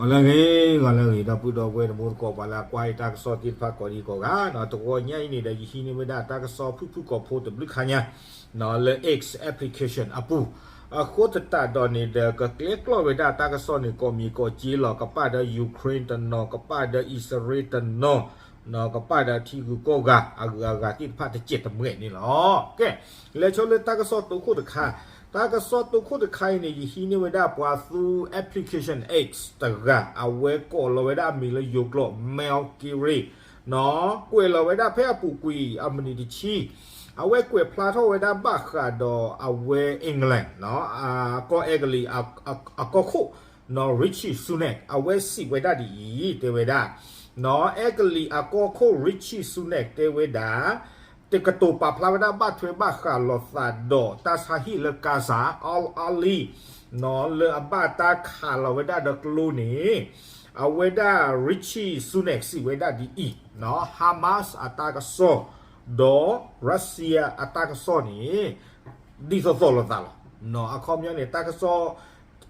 ဂီၤလၢအဂ့ၤ ဂီၤလၢအဂ့ၤ ဒီပုၢ်ဒီဝဲၢ်တံၤသကိး ပှၤလၢအကွၢ်တၢ်ကစီၣ်သ့ၣ်တဖၣ်ကိးဒံကိးဂၤ, တဂီၤညါအံၤန့ၣ်ဒီး ယဟံးန့ၢ်ဝဲဒၣ်တၢ်ကစီၣ်ဖုၣ်ဖုၣ်ကိာ်ဖိတဘျုးခါညါ လၢ X application အပူၤ, အဃိသတးဒီးန့ၣ်ဒီး ကကျဲကျီၢ်ဝဲဒၣ်တၢ်ကစီၣ်န့ၣ် ကိးမံၤကိးကၠ့လီၤ, ကပာ်ဒီး Ukraine တနီၤ, ကပာ်ဒီးအံၣ်စရ့လးတနီၤ, ကပာ်ဒီးထံဂုၤကီၢ်ဂၤ အဂုၤအဂၤသ့ၣ်တဖၣ်တစဲးတမှဲာ်န့ၣ်လီၤ. ကဲ, လဲၤဆိလၢတၢ်ကစီၣ်တိခိၣ်တခါ, တၢ်ကစီၣ်တိခိၣ်တခါအံၤန့ၣ် ယဟံးန့ၢ်ဝဲဒၣ်ပှၤသူ application X တဂၤ အဝဲကိးလီၤဝဲဒၣ်အမံၤလၢယိၤကျိာ် Malikiri ကွဲးလီၤဝဲဒၣ်ဖဲအပူၤကွံာ်အမုၢ်နံၤတဆံ, အဝဲကွဲးဖျါထီၣ်ဝဲဒၣ်ဘၣ်ဃးဒီးအဝဲ England ကီၢ်အဲကလံးအကီၢ်ခိၣ် Rishi Sunak အဝဲစံးဝဲဒၣ်ဒ်အံၤ တဲဝဲဒၣ်, အဲကလံးအကီၢ်ခိၣ် Rishi Sunak တဲဝဲဒၣ် တကတိၤပာ်ဖျါဝဲဒၣ်ဘၣ်ထွဲဘၣ်ဃးလိာ်သးဒီးတၢ်ဆါဟံၣ်လၢ Qasem Al-Wali လၢအဘၣ်တၢ်ခးလီၤဝဲဒၣ်ဒီးကျိန့ၣ်, အဝဲဒၣ် Rishi Sunak စံးဝဲဒၣ်ဒ်အံၤ, Hamas အတၢ်ကစီၣ် ဒီး Russia အတၢ်ကစီၣ်န့ၣ် ဒ်သိးသိးလိာ်သးလီၤ. အခီပညီန့ၣ် တၢ်ကစီၣ်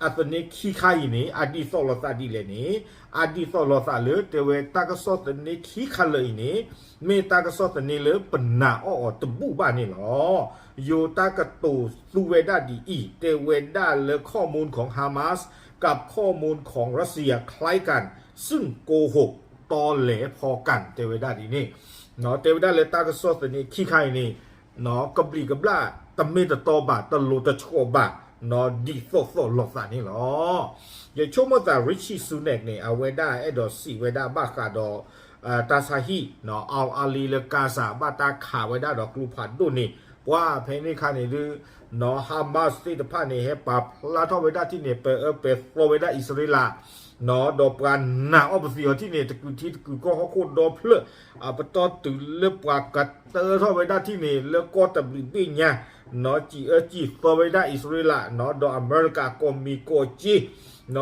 အသန့ခံခါအံၤန့ၣ် အဒ်သိးလိာ်သးဒ်လဲၣ်န့ၣ်, အဒ်သိးလိာ်သးလၢ တဲဝဲတၢ်ကစီၣ်သန့ခံခါလၢာ်အံၤန့ၣ် မ့ၢ်တၢ်ကစီၣ်သန့လၢပနာ်အီၣ်အီၤတဘူၣ်ဘၣ်န့ၣ်လီၤ. ယိၤတၢ်ကတိၤသူဝဲဒၣ်ဒ်အံၤ, တဲဝဲဒၣ်လၢ ข้อมูลของ Hamas กับ ข้อมูลของ Russia คล้ายกัน ซึ่งโกหก ตอแหล พอกัน တဲဝဲဒၣ်ဒ်န့ၣ်, တဲဝဲဒၣ်လၢတၢ်ကစီၣ်သန့ခံခါအံၤန့ၣ် ကဘျံးကဘျၣ် တမ့ၢ်တတီဘၣ် တလိၤတဆီဘၣ်, ဒ်သိးသိးလိာ်သးန့ၣ်လီၤ. ယဆိကမိၣ်သး Rishi Sunak န့ၣ် အဝဲဒၣ်အဲၣ်ဒိးစံးဝဲဒၣ်ဘၣ်ဃးဒီး တၢ်ဆါဟံၣ် Al-Wali လၢ Qasem ဘၣ်တၢ်ခးဝဲဒၣ်ဒီးကျိဖးဒိၣ်န့ၣ် ပှၤဖဲန့ၣ်ခါန့ၣ်ဒုး Hamas သ့ၣ်တဖၣ်န့ၣ် ဟဲပာ်ဖျါထီၣ်ဝဲဒၣ်ထံၣ်န့ၣ် ပၢအၢပဲာ်သီဝဲဒၣ်အံၣ်စရ့လး ဒီးပှၤနာ်အီၣ်ပသံးအီၤထံၣ်န့ၣ် တကုာ်ထံတကုာ်ကီၢ်ဟီၣ်ခိၣ်ဒီဖျၢၣ် အပတီၢ်တုၤလၢပှၤကတၢထီၣ်ဝဲဒၣ်ထံၣ်န့ၣ် လၢကီၢ်တဘျုးဘ့ၣ်ညါ စံးအၢစံးသီဝဲဒၣ်အံၣ်စရ့လး ဒီးအမဲရကၤကိးမံၤကိးကၠ့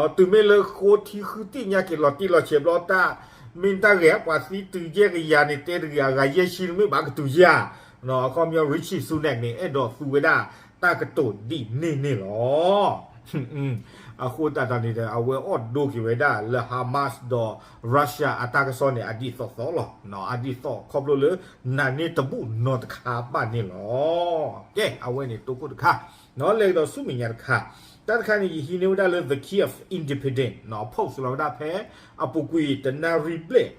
တုၤမ့ၢ်လၢဃိထံဃုသ့ၣ်ညါက့ၤလီၤတံၢ်လီၤဆဲးဘျီတၢ် မ့ၢ်တၢ်ဂ့ၤ ပှၤသံတုၤယဲၢ်ကယၤန့ၣ် တဲတဂ့ၤ အဂၤယဲၢ်ဆံတမ့ၢ်ဘၣ်ကတုၤယဲၢ် အခီပညီ Rishi Sunak န့ၣ် အဲၣ်ဒိးသူဝဲဒၣ်တၢ်ကတိၤဒ်န့ၣ်န့ၣ်လီၤ. အဃိသတးဒီးန့ၣ်ဒီး အဝဲအိၣ်ဒိက့ၤဝဲဒၣ်လၢ Hamas ဒီး Russia အတၢ်ကစီၣ်န့ၣ် အဒ်သိးသိးလီၤ. အဒ်သိးခီဖျိလၢ နာ်န့ၢ်တဘူၣ်နီတခါဘၣ်န့ၣ်လီၤ. ကဲ အဝဲန့ၣ်တိခိၣ်တခါ လဲၤကဒီးဆူမဲာ်ညါတခါ, တၢ်တခါန့ၣ် ယဟံးန့ၢ်ဝဲဒၣ်လၢ The Kyiv Independent post လီၤဝဲဒၣ်ဖဲ အပူၤကွံာ်တနၣ်ရံၣ်ဘျဲၣ်,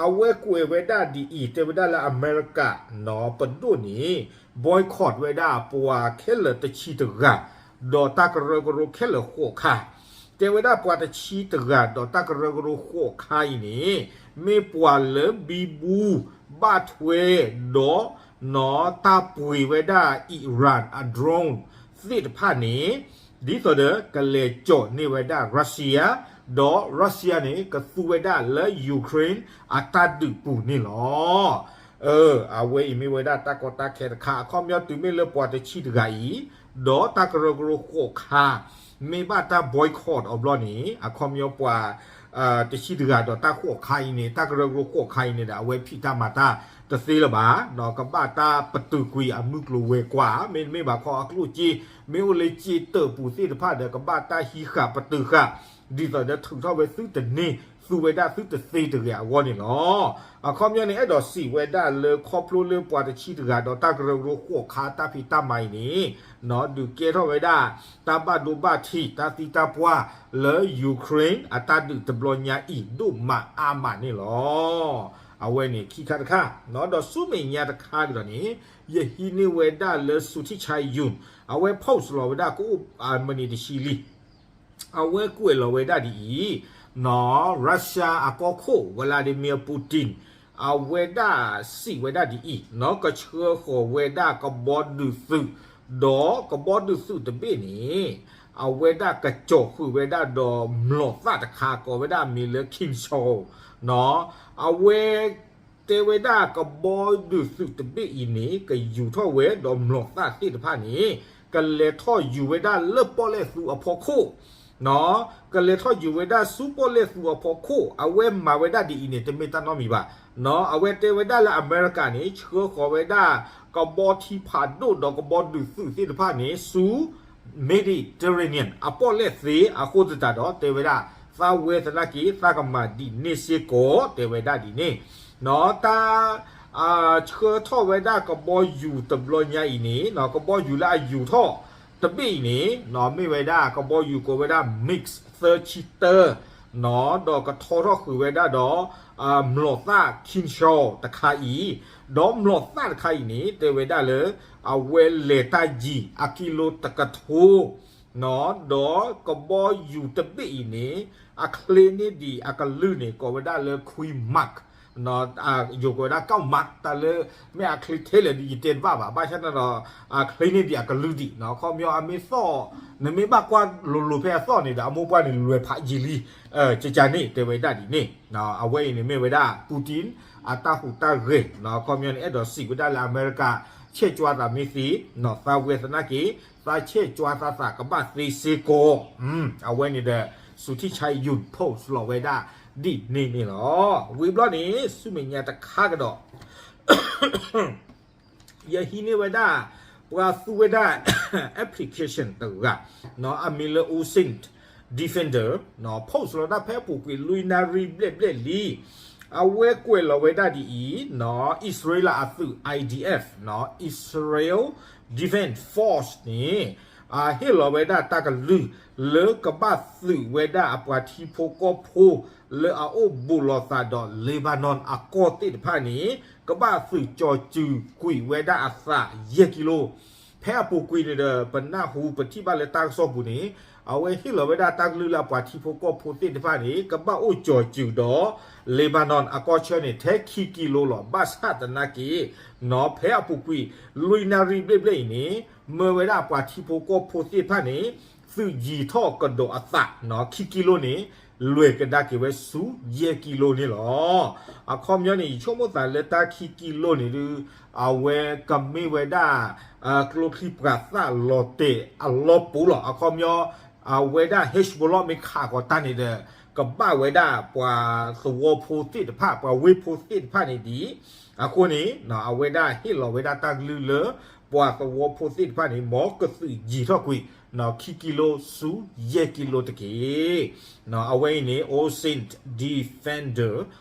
အဝဲကွဲးဝဲဒၣ်ဒ်အံၤ တဲဝဲဒၣ်လၢအမဲရကၤ ပဒိၣ်န့ၣ် boycott ဝဲဒၣ်ပှၤခဲလၢာ်တဆံတဂၤ ဒီးတၢ်ကရၢကရိခဲလၢာ်ဃိးခါ, တဲဝဲဒၣ်ပှၤတဆံတဂၤဒီးတၢ်ကရၢကရိဃိးခါအံၤန့ၣ် မ့ၢ်ပှၤလၢဘံဘူ ဘၣ်ထွဲ ဒီး တၢ်ပှ့ၤဝဲဒၣ် Iran အ drone သ့ၣ်တဖၣ်န့ၣ် ဒ်သိးဒီးကလဲၤကၠီၣ်န့ၢ်ဝဲဒၣ် Russia ဒီး Russia န့ၣ် ကသူဝဲဒၣ်လၢ Ukraine အတၢ်ဒုးပူၤန့ၣ်လီၤ. အဝဲအံၤမ့ၢ်ဝဲဒၣ်တၢ်ကီတၢ်ခဲတခါ အခီပညီတုၤမ့ၢ်လၢပှၤတဆံတဂၤအံၤ ဒီးတၢ်ကရၢကရိဃိးခါ မ့ၢ်ဘၣ်တၢ် boycott အီၤဘျီန့ၣ် အခီပညီပှၤ တဆံတဂၤဒီးတၢ်ဃိးခါအံၤန့ၣ် တၢ်ကရၢကရိဃိးခါအံၤန့ၣ်ဒီး အဝဲဖံးတၢ်မၤတၢ်တသ့လၢၤဘၣ်, ကဘၣ်တၢ်ပတုာ်ကွံာ်အမုၢ်ကျိၤဝဲၤကွာ် မ့တမ့ၢ်ဘၣ်ခီအကျိၣ်စ့ မ့ၢ်အိၣ်လၢစ့တၢးပူၤသ့ၣ်တဖၣ်ဒီး ကဘၣ်တၢ်ဟံးဃာ်ပတုာ်ဃာ် ဒ်သိးဒီးထုးထီၣ်ဝဲသုတန့ၢ် သူဝဲဒၣ်သုတသ့တဂ့ၤအဂီၢ်န့ၣ်လီၤ. အခီပညီန့ၣ် အဲၣ်ဒိးစံးဝဲဒၣ်လၢခီဖျိလၢပှၤတဆံတဂၤဒီးတၢ်ကရၢကရိဃိးခါတၢ်ဖံးတၢ်မၤအံၤန့ၣ် ဒုးကဲထီၣ်ဝဲဒၣ် တၢ်ဘၣ်ဒိဘၣ်ထံး တၢ်သံတၢ်ပှၢ်လၢ Ukraine အတၢ်ဒုးတဘျီညါအံၤ ဒိၣ်မးအါမးန့ၣ်လီၤ. အဝဲန့ၣ်ခံခါတခါ, ဒီးဆူမဲာ်ညါတခါကဒီးန့ၣ် ယဟံးန့ၢ်ဝဲဒၣ်လၢ Suthik Chayun အဝဲ post လီၤဝဲဒၣ်ကအိၣ်မုၢ်နံၤတဆံလံ အဝဲကွဲးလီၤဝဲဒၣ်ဒ်အံၤ, Russia အကီၢ်ခိၣ် Vladimir Putin အဝဲဒၣ်စံးဝဲဒၣ်ဒ်အံၤ, ကဆှၢဃီၤဝဲဒၣ်ကဘီဒုးသုး, ဒီးကဘီဒုးသုးတဘ့ၣ်န့ၣ် အဝဲဒၣ်ကကၠီၣ်ဃုာ်ဝဲဒၣ်ဒီးမျိာ်သၣ်တခါ ကိးဝဲဒၣ်မံၤလၢ Kinzhal အဝဲ တဲဝဲဒၣ်ကဘီဒုးသုးတဘ့ၣ်အံၤန့ၣ် ကယူၤထီၣ်ဝဲဒီးမျိာ်သၣ်သ့ၣ်တဖၣ်န့ၣ် ကလဲၤထီၣ်ယူၤဝဲဒၣ်လၢပီၣ်လဲၣ်သူအဖီခိၣ်, ကလဲၤထီၣ်ယူၤဝဲဒၣ်ဆူပီၣ်လဲၣ်သူအဖီခိၣ်, အဝဲမၤဝဲဒၣ်ဒ်အံၤန့ၣ် တမ့ၢ်တၢ်နီတမံၤဘၣ်. အဝဲတဲဝဲဒၣ်လၢအမဲရကၤန့ၣ် ဆှၢဃီၤဝဲဒၣ် ကဘီထံဖးဒိၣ်ဒီးကဘီဒုးသုးသ့ၣ်တဖၣ်န့ၣ် ဆူ Mediterranean အပီၣ်လဲၣ်သ့အဃိသတးဒီး တဲဝဲဒၣ် သးဝဲသနာ်က့ သးကမၤဒ်န့ၣ်စ့ၢ်ကီး တဲဝဲဒၣ်ဒ်န့ၣ်. နီၢ် တၢ် ဆှၢထီၣ်ဝဲဒၣ်ကဘီယူၤတဘျီညါအံၤန့ၣ် ကဘီယူၤလၢအယူၤထီၣ်တဘ့ၣ်အံၤန့ၣ် နီၢ် မ့ၢ်ဝဲဒၣ်ကဘီယူၤကိးဝဲဒၣ် MiG သၢဆံတၢ နီၢ် ဒီးကထီထီၣ်ဃုာ်ဝဲဒၣ်ဒီး မျိာ်သၣ် Kinzhal တခါအံၤ, ဒီးမျိာ်သၣ်တခါအံၤန့ၣ် တဲဝဲဒၣ်လၢ အဝဲလဲၤတၢ်ယံၤအကံလိတကထိ နီၢ် ဒီးကဘီယူၤတဘ့ၣ်အံၤန့ၣ် အချ့န့ၢ်ဒံးအကလုၢ်န့ၣ် ကိးဝဲဒၣ်လၢ ခွံ Mach, ယိၤကိးဝဲဒၣ် ကၢ် Mach တၢ်လၢ မ့ၢ်အချ့ထဲလဲၣ်ဒီး ယတဲတဘၣ်ဘၣ်, ဘၣ်ဆၣ်န့ၣ်ဒီး အချ့န့ၢ်ဒံးအကလုၢ်ဒံး, နီၢ် အခီပညီအမ့ၢ်သီၣ်, နမ့ၢ်ဘၣ်ကွၢ်လိၤလိၤဖဲအသီၣ်န့ၣ်ဒီး အမိၢ်ပှၢ်န့ၣ်လွဲၤဖးယံာ်လံ, ကကန့ၣ် တဲဝဲဒၣ်ဒ်န့ၣ်. အဝဲအံၤန့ၣ်မ့ၢ်ဝဲဒၣ် Putin အတၢ်ဟူးတၢ်ဂဲၤ, နီၢ် အခီပညီန့ၣ် အဲၣ်ဒိးစံးဝဲဒၣ်လၢအမဲရကၤ ဆဲးကွၢ်သးမ့ၢ်သ့, နီၢ် သးဝဲသနာ်က့ သးဆဲးကွၢ်သးသးကဘၣ်သ့စ့ၢ်ကီး, အဝဲန့ၣ်ဒီး Suti Chayun post လီၤဝဲဒၣ်ဒ်န့ၣ်န့ၣ်လီၤ. ဝံၤဘျီန့ၣ် ဆူမဲာ်ညါတခါကဒီး ယဟံးန့ၢ်ဝဲဒၣ် ပှၤသူဝဲဒၣ် application တဂၤ, နီၢ် အမံၤလၢ OSINT Defender, နီၢ် post လီၤဒၣ်ဖဲအပူၤကွံာ်လွံၢ်နၣ်ရံၣ်ဘျဲၣ်ဘျဲၣ်လံ. အဝဲကွဲးလီၤဝဲဒၣ်ဒ်အံၤ, နီၢ် အံၣ်စရ့လးအသုး I D F, နီၢ် Israel Defense Force န့ၣ် အဟ့ၣ်လီၤဝဲဒၣ်တၢ်ကလုၢ် လၢကဘၣ်သုးဝဲဒၣ်အပှၤထံဖိကီၢ်ဖိ လၢအအိၣ်ဘူးလိာ်သးဒီး Lebanon အကီၢ်သ့ၣ်တဖၣ်န့ၣ် ကဘၣ်သုးကၠီၤစုၤကွံာ်ဝဲဒၣ်အသးယဲၢ်ကံလိ. ဖဲအပူၤကွံာ်န့ၣ်ဒီး ပနၢ်ဟူပထံၣ်ဘၣ်လၢတၢ်ကစီၣ်ပူၤန့ၣ် အဝဲဟ့ၣ်လီၤဝဲဒၣ်တၢ်ကလုၢ်လၢအပှၤထံဖိကီၢ်ဖိသ့ၣ်တဖၣ်န့ၣ် ကဘၣ်အိၣ်ကၠီၤစုၤဒီး Lebanon အကီၢ်ဆၢန့ၣ် ထဲခံကံလိလီၤ. ဘၣ်ဆၣ်သနာ်က့ နီၢ် ဖဲအပူၤကွံာ်လွံၢ်နၣ်ရံၣ်ဘျဲၣ်ဘျဲၣ်အံၤန့ၣ် မၢဝဲဒၣ်ပှၤထံဖိကီၢ်ဖိသ့ၣ်တဖၣ်န့ၣ် သုးယံၤထီၣ်ကဒီးအသး, နီၢ် ခံကံလိန့ၣ် လွဲၤကဒါက့ၤဝဲဆူယဲၢ်ကံလိန့ၣ်လီၤ. အခီပညီန့ၣ် ယဆိကမိၣ်သးလၢတၢ်ခံကံလိန့ၣ်ဒုး အဝဲကမ့ၢ်ဝဲဒၣ် ကျိချံမျိာ်သၣ်လီၤတဲာ်အလီၢ်ပူၤလီၤ. အခီပညီ အဝဲဒၣ် Hezbollah မ့ၢ်ခးဃီၤတၢ်န့ၣ်ဒီး ကဘၣ်ဝဲဒၣ်ပှၤသဝီဖိသ့ၣ်တဖၣ် ပှၤဝ့ၢ်ဖိသ့ၣ်တဖၣ်န့ၣ်ဒ်အဃိန့ၣ် အဝဲဒၣ်ဟ့ၣ်လီၤဝဲဒၣ်တၢ်ကလုၢ်လၢ ပှၤသဝီဖိသ့ၣ်တဖၣ်န့ၣ် မ်ကသုးယံၤထီၣ်ကွံာ် နီၢ် ခံကံလိဆူယဲၢ်ကံလိတက့ၢ်. နီၢ် အဝဲအံၤန့ၣ် OSINT Defender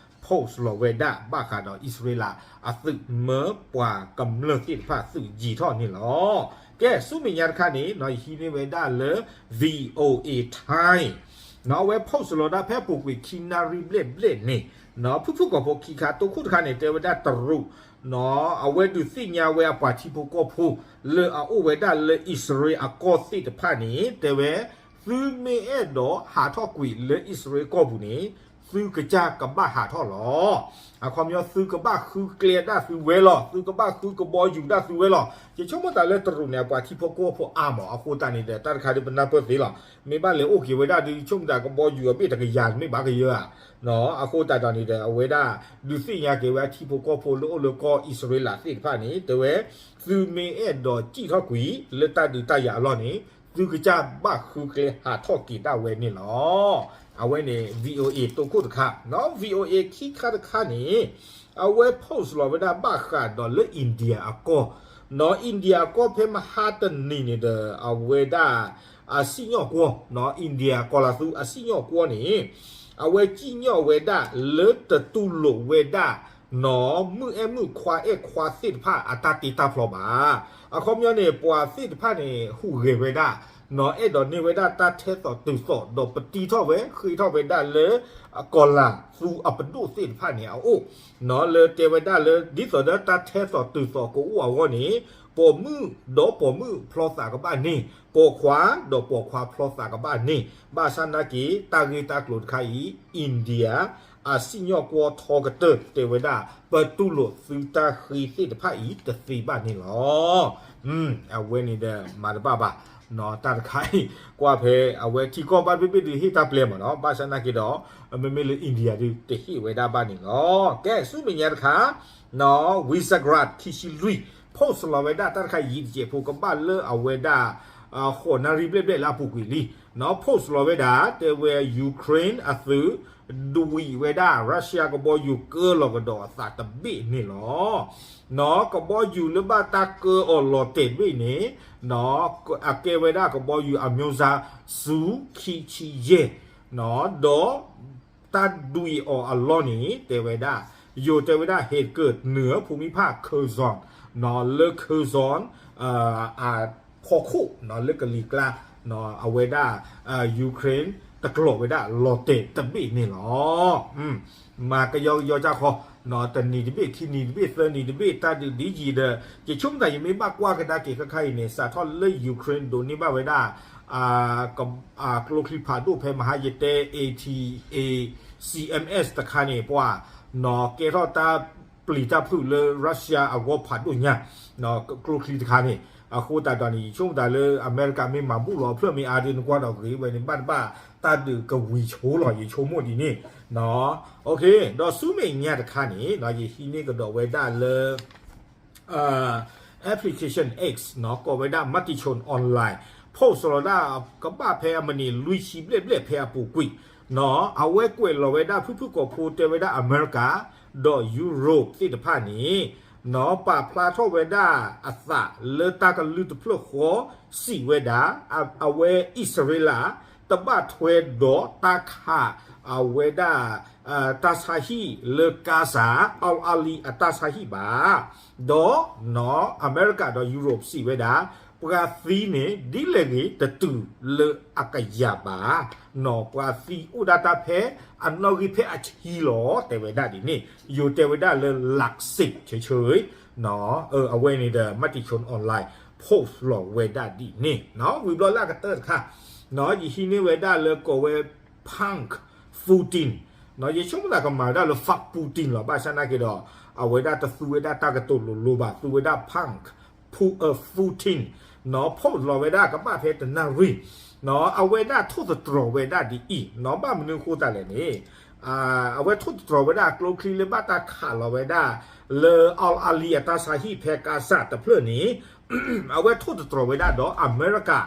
post လီၤဝဲဒၣ်ဘၣ်ဃးဒီးအံၣ်စရ့လးအသုးမၢပှၤကမျၢၢ်သ့ၣ်တဖၣ်သုးယံၤထီၣ်န့ၣ်လီၤ. ကဲ ဆူမဲာ်ညါတခါန့ၣ် နီၢ် ယဟံးန့ၢ်ဝဲဒၣ်လၢ VOA Thai, နီၢ် အဝဲ post လီၤဒၣ်ဖဲအပူၤကွံာ်ခံနၣ်ရံၣ်ဘျဲၣ်ဘျဲၣ်န့ၣ် နီၢ် ဖုၣ်ဖုၣ်ကိာ်ဖိခံခါ တိခိၣ်တခါန့ၣ် တဲဝဲဒၣ်တရူး နီၢ် အဝဲဒုးသ့ၣ်ညါဝဲအပှၤထံဖိကီၢ်ဖိ လၢအအိၣ်ဝဲဒၣ်လၢအံၣ်စရ့လးအကီၢ်သ့ၣ်တဖၣ်န့ၣ် တဲဝဲ သုမ့ၢ်အဲၣ်ဒိးဟးထီၣ်ကွံာ်လၢအံၣ်စရ့လးကီၢ်ပူၤန့ၣ် သုကစၢ်ကဘၣ်ဟးထီၣ်လီၤ. အခီပညီသုကဘၣ်ဃုကျဲဒၣ်သုဝဲလီၤ, သုကဘၣ်ဃုကဘီယူၤဒၣ်သုဝဲလီၤ. ယဆိကမိၣ်သးလၢတရူးန့ၣ် အပှၤထံဖိကီၢ်ဖိအါမး အဃိသတးန့ၣ်ဒီး တၢ်တခါဒုးပနၢ်ပၢၢ်သ့လီၤ. မ့ၢ်ဘၣ်လဲၤအိၣ်က့ၤဝဲဒၣ်ဒုး ယဆိကမိၣ်သးကဘီယူၤအဘ့ၣ်တကယၤမ့ၢ်ဘၣ်ကယၢဧါ. အဃိသတးဒီးန့ၣ်ဒီး အဝဲဒၣ် ဒုးသ့ၣ်ညါက့ၤဝဲအထံဖိကီၢ်ဖိလၢအိၣ်လၢကီၢ်အံၣ်စရ့လးသ့ၣ်တဖၣ်န့ၣ် တဲဝဲ သုမ့ၢ်အဲၣ်ဒိးစံၣ်ထီၣ်ကွံာ်လၢတၢ်ဒုးတၢ်ယၤအလီၢ်န့ၣ် သုကစၢ်ဘၣ်ဃုကျဲဟးထီၣ်က့ၤဒၣ်ဝဲန့ၣ်လီၤ. အဝဲန့ၣ် VOA တိခိၣ်တခါ, နီၢ် VOA ခံခါတခါန့ၣ် အဝဲ post လီၤဝဲဒၣ်ဘၣ်ဃးဒီးလၢ India အကီၢ်, နီၢ် India အကီၢ်ဖဲမဟါတနံၤန့ၣ်ဒီး အဝဲဒၣ် အစံၣ်ညီၣ်ကွီၢ်, နီၢ် India ကီၤလၤသူအစံၣ်ညီၣ်ကွီၢ်န့ၣ် အဝဲစံၣ်ညီၣ်ဝဲဒၣ်လၢတတူၢ်လိာ်ဝဲဒၣ် နီၢ် မုၣ်အဲၣ်မုၣ်ခွါအဲၣ်ခွါသ့ၣ်တဖၣ်အတၢ်တ့တၢ်ဖျီဘၣ်. အခီပညီန့ၣ် ပှၤသ့ၣ်တဖၣ်န့ၣ် ဟူးဂဲၤဝဲဒၣ်, နီၢ် အဲၣ်ဒိးန့ၢ်ဝဲဒၣ်တၢ်ထဲသိးတုၤသိး ဒီးပတံထီၣ်ဝဲ ဃ့ထီၣ်ဝဲဒၣ်လၢ ကီၤလၤသူအပဒိၣ်သ့ၣ်တဖၣ်န့ၣ်အအိၣ်, နီၢ် လၢတဲဝဲဒၣ်လၢ ဒ်သိးဒီးတၢ်ထဲသိးတုၤသိးကအိၣ်အဂီၢ်န့ၣ် ပိာ်မုၣ်ဒီးပိာ်မုၣ်ဖျီသးကဘၣ်န့ၢ်, ပိာ်ခွါဒီးပိာ်ခွါဖျီသးကဘၣ်န့ၢ်, ဘၣ်ဆၣ်နာ်က့ တၢ်ဂ့ၢ်တၢ်ကျိၤတခါအံၤ India အစံၣ်ညီၣ်ကွီၢ်ထီကတၢၢ်တဲဝဲဒၣ် ပတူၢ်လိာ်သုတၢ်ဃ့သ့ၣ်တဖၣ်အံၤတသ့ဘၣ်န့ၣ်လီၤ. အဝဲန့ၣ်ဒီးမၤတဘၣ်ဘၣ်, နီၢ် တၢ်တခါအံၤ ကွၢ်ဖဲအဝဲထံကီၢ်ဘၣ်တဘ့ၣ်ဘ့ၣ်ဒုးဟ့ၣ်တၢ်ပျဲမးနီၢ်, ဘၣ်ဆၣ်နာ်က့ဒီး မ့မ့ၢ်လၢ India ဒုးတဟ့ၣ်ဝဲဒၣ်ဘၣ်န့ၣ်လီၤ. ကဲ ဆူမဲာ်ညါတခါ နီၢ် Visegrad ခံဆံလွံၢ် post လီၤဝဲဒၣ်တၢ်တခါယံၤတစဲးဖိ ကဘၣ်လၢအဝဲဒၣ် ဃိးနၣ်ရံၣ်ဘျဲၣ်ဘျဲၣ်လၢအပူၤကွံာ်လံ, နီၢ် post လီၤဝဲဒၣ် တဲဝဲ Ukraine အသုး ဒွံးဝဲဒၣ် Russia ကဘီယူၤကၢလီၤကဒီးအသးတဘ့ၣ်န့ၣ်လီၤ. နီၢ် ကဘီယူၤလၢဘၣ်တၢ်ကၢအီၤလီၤတဲာ်တဘ့ၣ်န့ၣ် နီၢ် အကဲဝဲဒၣ်ကဘီယူၤအမျိုးအစား စူၤ ခံဆံယဲၢ် ဒီးတၢ်ဒွံးအီၤအလီၢ်န့ၣ် တဲဝဲဒၣ် ယိၤတဲဝဲဒၣ် ဟ့းကၢၣ် နုာ်ဖိမံဖး Kherson လၢ Kherson အဖီခိၣ် လၢကလံၤကျါ အဝဲဒၣ် Ukraine တကျိးဝဲဒၣ်လီၤတဲာ်တဘ့ၣ်န့ၣ်လီၤ. မၤကယီကယီကၢ်ခီ တနံၤတဘ့ၣ် ခံနံၤတဘ့ၣ် သၢနံၤတဘ့ၣ် တၢ်ဒုးဒ်ယံၤဒီး ယဆိကမိၣ်သး ယမ့ၢ်ဘၣ်ကွၢ်ကဒါက့ၤခဲခါအံၤန့ၣ် စးထီၣ်လၢ Ukraine ဒိးန့ၢ်ဘၣ်ဝဲဒၣ် ကျိချံဖးဒိၣ်ဖဲမဟါယတဲ A T A C M S တခါန့ၣ် ပှၤ ကဲထီၣ်တၢ်ပျံၤတၢ်ဖုးလၢ Russia အဂီၢ်ဖးဒိၣ်ညါ ကျိချံတခါန့ၣ် အဃိသတးဒီးန့ၣ် ယဆိကမိၣ်သးလၢ အမဲရကၤမ့ၢ်မၤဘူၣ်လီၤအဖျၢၣ်မ့ၢ်အါဒ်နကွၢ်ဒီးဂ့ၤဝဲန့ၣ် ဘၣ်တဘၣ်တၢ်ဒုးကဝံၤဆိလီၤ ယဆိကမိၣ်ဒ်န့ၣ် ဒီးဆူမဲာ်ညါတခါန့ၣ် ယဟံးန့ၢ်ကဒီးဝဲဒၣ်လၢ application X ကိးဝဲဒၣ် Matichon Online post လီၤဒၣ် ကဘၣ်ဖဲအမံးနံးလွံၢ်ဆံဘျဲၣ်ဘျဲၣ်ဖဲအပူၤကွံာ် အဝဲကွဲးလီၤဝဲဒၣ်ဖုၣ်ဖုၣ်ကိာ်ဖိတဲဝဲဒၣ် အမဲရကၤ ဒီးယူရိးပသ့ၣ်တဖၣ်န့ၣ် ပာ်ဖျါထီၣ်ဝဲဒၣ်အသးလၢတၢ်ကလုၢ်တဖျၢၣ်ဃီ စံးဝဲဒၣ် အဝဲအံၣ်စရ့လး တဘၣ်ထွဲဒီးတၢ်ခး အဝဲဒၣ် တၢ်ဆါဟံၣ်လၢကါစၤ အီလ်အါလံအတၢ်ဆါဟံၣ်ဘၣ် ဒီး အမဲရကၤဒီးယူရိးစံးဝဲဒၣ် ပှၤသံန့ၣ် ဒ်လဲၣ်ဂ့ၤတတုၤလၢအကယၤဘၣ် ပှၤသံအိၣ်ဒၣ်တၢ်ဖဲအနီၣ်ဂံၢ်ဖဲအဆံလီၤ တဲဝဲဒၣ်ဒ်န့ၣ် ယိၤတဲဝဲဒၣ်လၢ လၢ်စ့း ဆၢဆၢ အဝဲန့ၣ်ဒီး Matichon Online post လီၤဝဲဒၣ်ဒ်န့ၣ် ဝံၤဘျီလၢအကတၢၢ်တခါ ယဟံးန့ၢ်ဝဲဒၣ်လၢကိးဝဲ Punk Putin ယဆိကမိၣ်သးကမၤဝဲဒၣ်လၢ fuck Putin လီၤ ဘၣ်ဆၣ်နာ်က့ဒီး အဝဲဒၣ်တသူဝဲဒၣ်တၢ်ကတိၤလိၤလိၤဘၣ် သူဝဲဒၣ် Punk Pu- Putin post လီၤဝဲဒၣ်ကဘၣ်ဖဲတနၣ်ရံၣ် အဝဲဒၣ်ထိၣ်သတြီၤဝဲဒၣ်ဒ်အံၤ ဘၣ်မနုၤအဃိသတးလဲၣ်န့ၣ် အဝဲထိၣ်သတြီၤဝဲဒၣ်ကျိချံလၢဘၣ်တၢ်ခးလီၤဝဲဒၣ် လၢအီလ်အါလံအတၢ်ဆါဟံၣ်ဖဲကါစၤတဖျၢၣ်န့ၣ် အဝဲထိၣ်သတြီၤဝဲဒၣ်ဒီးအမဲရကၤ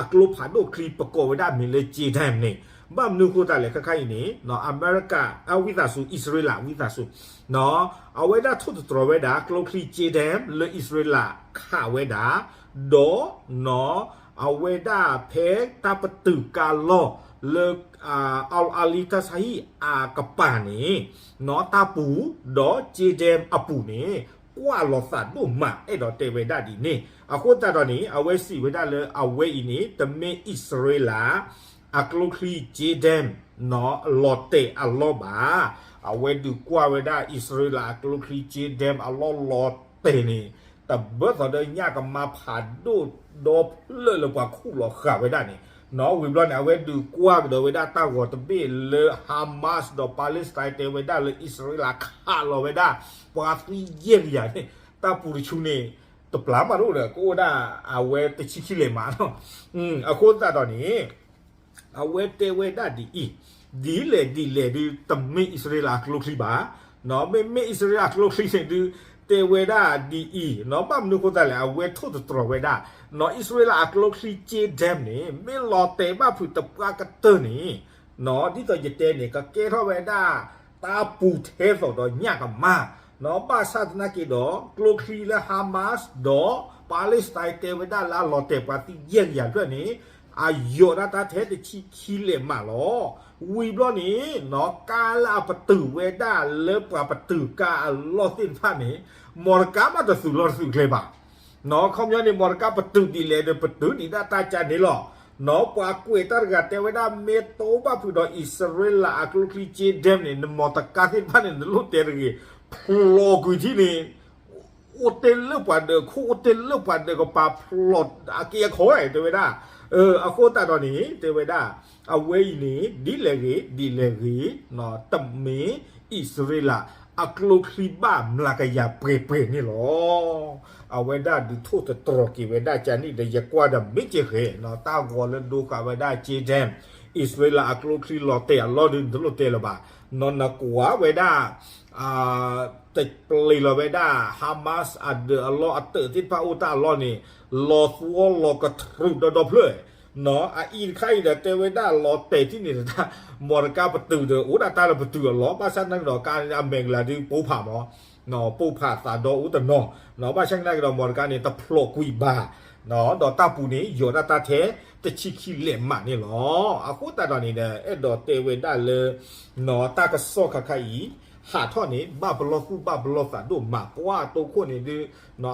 အကျိဖးဒိၣ်ချံပကိးဝဲဒၣ်မ့ၢ်လၢ JDAM န့ၣ် ဘၣ်မနုၤအဃိသတးလဲၣ်ခဲခါအံၤန့ၣ် အမဲရကၤ အဝံသးစူၤ အံၣ်စရ့လးဝံသးစူၤ အဝဲဒၣ်ထိၣ်သတြီၤဝဲဒၣ်ကျိချံ JDAM လၢအံၣ်စရ့လးခးဝဲဒၣ် ဒီး အဝဲဒၣ်ဖဲတၢ်ပတုာ်ကါလီၢ်လၢ အီလ်အါလံတၢ်ဆါဟံၣ်အကပၤန့ၣ် တၢ်ပူၤ ဒီး JDAM အပူၤန့ၣ် ကွၢ်လီၤသးဒိၣ်မး အဲၣ်ဒိးတဲဝဲဒၣ်ဒ်န့ၣ် အဃိသတးဒီးန့ၣ် အဝဲစံးဝဲဒၣ်လၢအဝဲအံၤန့ၣ် တမ့ၢ်အံၣ်စရ့လး အကျိချံ JDAM လီၤတဲာ်အလီၢ်ဘၣ် အဝဲဒုးကွၢ်ဝဲဒၣ်အံၣ်စရ့လးအကျိချံ JDAM အလီၢ်လီၤတဲာ်န့ၣ် တဘၢသီဒီးညၣ်ကမါဖးဒိၣ်ဒီဖျၢၣ်လၢပှၤခူၣ်လီၤဃာ်ဝဲဒၣ်န့ၣ် ဝံၤဘျီန့ၣ် အဝဲဒုးကွၢ်ကဒီးဝဲဒၣ်တၢ်ဂီၤတဘ့ၣ်လၢ Hamas ဒီး Palestine တဲဝဲဒၣ်လၢအံၣ်စရ့လးခးလီၤဝဲဒၣ် ပှၤသံယဲၢ်ကယၤန့ၣ် တၢ်ပူၤတဆူန့ၣ် တပျၢ်မးတအိၣ်ဒီး ကအိၣ်ဒၣ်အဝဲတဆံခံလဲးမးလီၤ အဃိသတးဒီးန့ၣ် အဝဲတဲဝဲဒၣ်ဒ်အံၤ, ဒ်လဲၣ်ဒ်လဲၣ်ဒုး တမ့ၢ်အံၣ်စရ့လးအကျိချံဘၣ်. မ့မ့ၢ်အံၣ်စရ့လးအကျိချံန့ၣ်ဒုး တဲဝဲဒၣ်ဒ်အံၤ, ဘၣ်မနုၤအဃိသတးလဲၣ် အဝဲထိၣ်သတြီၤဝဲဒၣ် အံၣ်စရ့လးအကျိချံ Jade Dam န့ၣ် မ့ၢ်လီၤတဲာ်ဘၣ်ဖုးတပှၢ်ကတၢၢ်န့ၣ် ဒ်သိးယတဲန့ၣ် ကကဲထီၣ်ဝဲဒၣ် တၢ်ပူၤထဲသိးဒီးညၣ်ကမါ, ဘၣ်ဆၣ်သနာ်က့ဒီး ကျိချံလၢ Hamas ဒီး Palestine တဲဝဲဒၣ်လၢအလီၤတဲာ်ပှၤသံယဲၢ်ကယၤဖျၢၣ်န့ၣ် အယိာ်ဒၣ်တၢ်ထဲတဆံခံလဲးမးလီၤ. ဝံၤဘျီန့ၣ် ကါလၢအပတုာ်ဝဲဒၣ်လၢပှၤပတုာ်ကါအလီၢ်သ့ၣ်တဖၣ်န့ၣ် မီတကါမးတသုးလီၢ်တသုးကျဲဘၣ်. ခီပညီန့ၣ် မီတကါပတုာ်ဒ်လဲၣ်ဒီး ပတုာ်ဒံးဒၣ်တၢ်ကါန့ၣ်လီၤ. ပှၤကွဲးတၢ်တဂၤတဲဝဲဒၣ် မ့ၢ်တိဘၣ်ဖုးဒီးအံၣ်စရ့လးအကျိချံ Jade Dam န့ၣ် နမီတကါသ့ၣ်တဖၣ်န့ၣ် နလိၣ်တဲတဂ့ၤ, ဖျိးကွံာ်ထံၣ်န့ၣ် အိၣ်တ့ၢ်လၢပှၤဒၢးခိၣ် အိၣ်တ့ၢ်လၢပှၤဒၢးကပၤဖျိးအက့အခီ တဲဝဲဒၣ်. အဃိသတးဒီးန့ၣ် တဲဝဲဒၣ် အဝဲအံၤန့ၣ် ဒ်လဲၣ်ဂ့ၤ ဒ်လဲၣ်ဂ့ၤ တမ့ၢ်အံၣ်စရ့လးအကျိချံဘၣ်မျးကယၤပှဲၤပှဲၤန့ၣ်လီၤ. အဝဲဒၣ်ဒုးထိၣ်သတြီၤက့ၤဝဲဒၣ်ကန့ၣ်ဒီး ယကွၢ်ဒီးမ့ၢ်ကဲဃဲၤ တၢ်ဂီၤလၢဒိဃာ်ဝဲဒၣ် Jade Dam အံၣ်စရ့လးအကျိချံလီၤတဲာ်အလီၢ်ဒုး နတလိၣ်တဲလၢၤဘၣ်. နကွၢ်ဝဲဒၣ် တပျ့ၤလီၤဝဲဒၣ် Hamas အဒၢးအလီၢ်အတၢးသ့ၣ်တဖၣ်အိၣ်တၢ်အလီၢ်န့ၣ် လီၤသဝီလီၤကတြူးဒီဒီဖျၢၣ်. အအံၤတခါအံၤဒီးတဲဝဲဒၣ်လီၤတဲာ်ထံၣ်န့ၣ်တၢ် မီတကါပတုာ်ဒီး အိၣ်ဒၣ်တၢ်လၢပတုာ်အလီၢ် ဘၣ်ဆၣ်သနာ်က့ဒီး ကါန့ၣ်အမဲာ်ကလၤဒုးပိၢ်ဖးမး ပိၢ်ဖးသးဒီအိၣ်တနီၤ, ဘၣ်ဆၣ်သနာ်က့ဒီး မီတကါန့ၣ် တဖျိးကွံာ်ဘၣ် ဒီးတၢ်ပူၤန့ၣ် ယိာ်ဒၣ်တၢ်ထဲ တဆံခံလဲးမးန့ၣ်လီၤ. အဃိသတးဒီးန့ၣ်ဒီး အဲၣ်ဒိးတဲဝဲဒၣ်လၢ တၢ်ကစီၣ်ခါခါအံၤ ဟးထီၣ်န့ၣ် ဘၣ်ပလီၢ်သူၣ်ဘၣ်ပလီၢ်သးဒိၣ်မး ပှၤအတိခိၣ်န့ၣ်ဒုး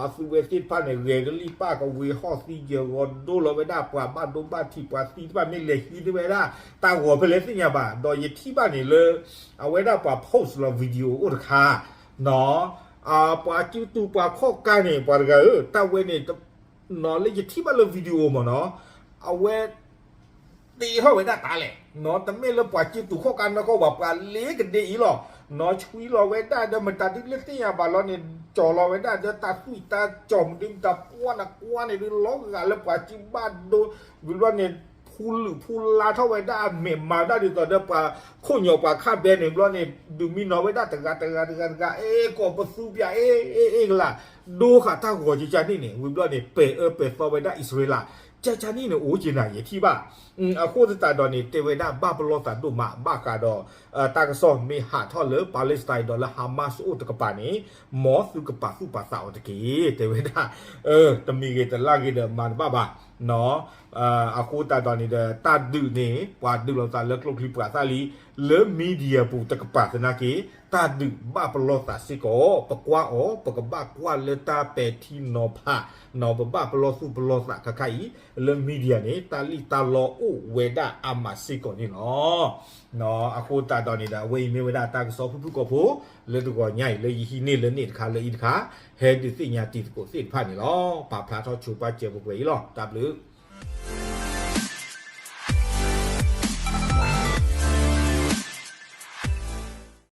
အသုဝဲသ့ၣ်တဖၣ်န့ၣ် ဂဲၤကလံၣ်ပၢ်ကဝ့ၤဟီၣ်သံယဲၤဂီၤဒိလီၤဝဲဒၣ် ပှၤဘၣ်ဒိဘၣ်ထံး ပှၤသံတဖၣ်မ့ၢ်လဲၤဟံးန့ၢ်ဝဲဒၣ် တၢ်ဂီၤဖဲလဲၣ်သ့ၣ်ညါဘၣ် ဒီးယထံၣ်ဘၣ်န့ၣ်လၢ အဝဲဒၣ်ပှၤ post လီၤ video အိၣ်တခါ ပှၤစုတူာ်ပှၤခီၣ်ကါန့ၣ် ပှၤတဂၤဧၢ တၢ်ဝဲန့ၣ် လၢယထံၣ်ဘၣ်လၢ video မ့ၢ်နီၤ အဝဲ တ့ထီၣ်ဝဲဒၣ်တၢ်လဲၣ် တမ့ၢ်လၢပှၤစုတူာ်ခီၣ်ကါနီၢ်ကီၢ်ဘၣ် ပှၤလ့ကဒ့အံၤလီၤ နီၢ်ဆွံလီၤဝဲဒၣ်ဒီး မတၤဒုးလၢသ့ၣ်ညါဘၣ်လီၤန့ၣ် ကၠီၤလီၤဝဲဒၣ်ဒီး တၢ်သွံၣ်တၢ်ကၠီၤမနုၤမတၤ ပှၢ်နကွၢ်န့ၣ်ဒုး လီၤဂာ်လၢပှၤစုဘၣ်ဒိ ဝံၤဘျီန့ၣ် ဖူလုာ်ဖူလါထီၣ်ဝဲဒၣ်အမဲာ်မၤဒၣ်ဒ်သိးဒီး ပှၤခိၣ်ညီၣ်ပှၤခၣ်ဘဲန့ၣ်ဘျီန့ၣ် ဒုးမံနီၤဝဲဒၣ်တဂၤတဂၤတဂၤတဂၤ အဲ ကိးပသူပၠး အ့ အ့ အ့ ကလး ဒိဃာ်တၢ်ဂီၤကကန့ၣ်န့ၣ် ဝံၤဘျီန့ၣ် ပဲာ်အၢပဲာ်သီဝဲဒၣ်အံၣ်စရ့လး ကကန့ၣ်န့ၣ် အိၣ်က့ၤနၤယထံၣ်ဘၣ် အဃိသတးဒီးန့ၣ် တဲဝဲဒၣ်ဘၣ်ပလီၢ်သးဒိၣ်မး ဘၣ်ဃးဒီး တၢ်ကစီၣ်မ့ၢ်ဟးထီၣ်လၢ Palestine ဒီးလၢ Hamas အိၣ်တကပၤန့ၣ် မ်သုကပာ်သူၣ်ပာ်သးအီၤတက့ၢ် တဲဝဲဒၣ် တမံၤဂ့ၤတလၢ်ဂ့ၤဒီးမၤတဘၣ်ဘၣ် အဃိသတးဒီးန့ၣ်ဒီး တၢ်ဒုးန့ၣ် ပှၤဒုးလိာ်သးလၢကျိချံပှၤသၣ်လံ လၢ media ပူၤတကပၤသနာ်က့ တၢ်ဒုးဘၣ်ပလီၢ်သးစ့ၢ်ကီး ပကွၢ်အီၤ ပကဘၣ်ကွၢ်လၢတၢ်ပဲာ်ထံနီၤဖး ပဘၣ်ပလီၢ်သူၣ်ပလီၢ်သးခါခါအံၤ လၢ media န့ၣ် တၢ်လံၣ်တၢ်လီအိၣ်ဝဲဒၣ်အါမးစ့ၢ်ကီးန့ၣ်လီၤ. အဃိသတးဒီးန့ၣ်ဒီး အဝဲအံၤမ့ၢ်ဝဲဒၣ်တၢ်ကစီၣ်ဖုၣ်ဖုၣ်ကိာ်ဖိ လၢတဂီၤညါအံၤ လၢယဟံးန့ၢ်လၢန့ၣ်တခါလၢအံၤတခါ ဟဲဒုးသ့ၣ်ညါတံၤသကိးသ့ၣ်တဖၣ်န့ၣ်လီၤ. ပာ်ဖျါထီၣ်ဆိပာ်စၢၤပှဲၤပှဲၤအံၤလီၤ. တၢ်ဘျုး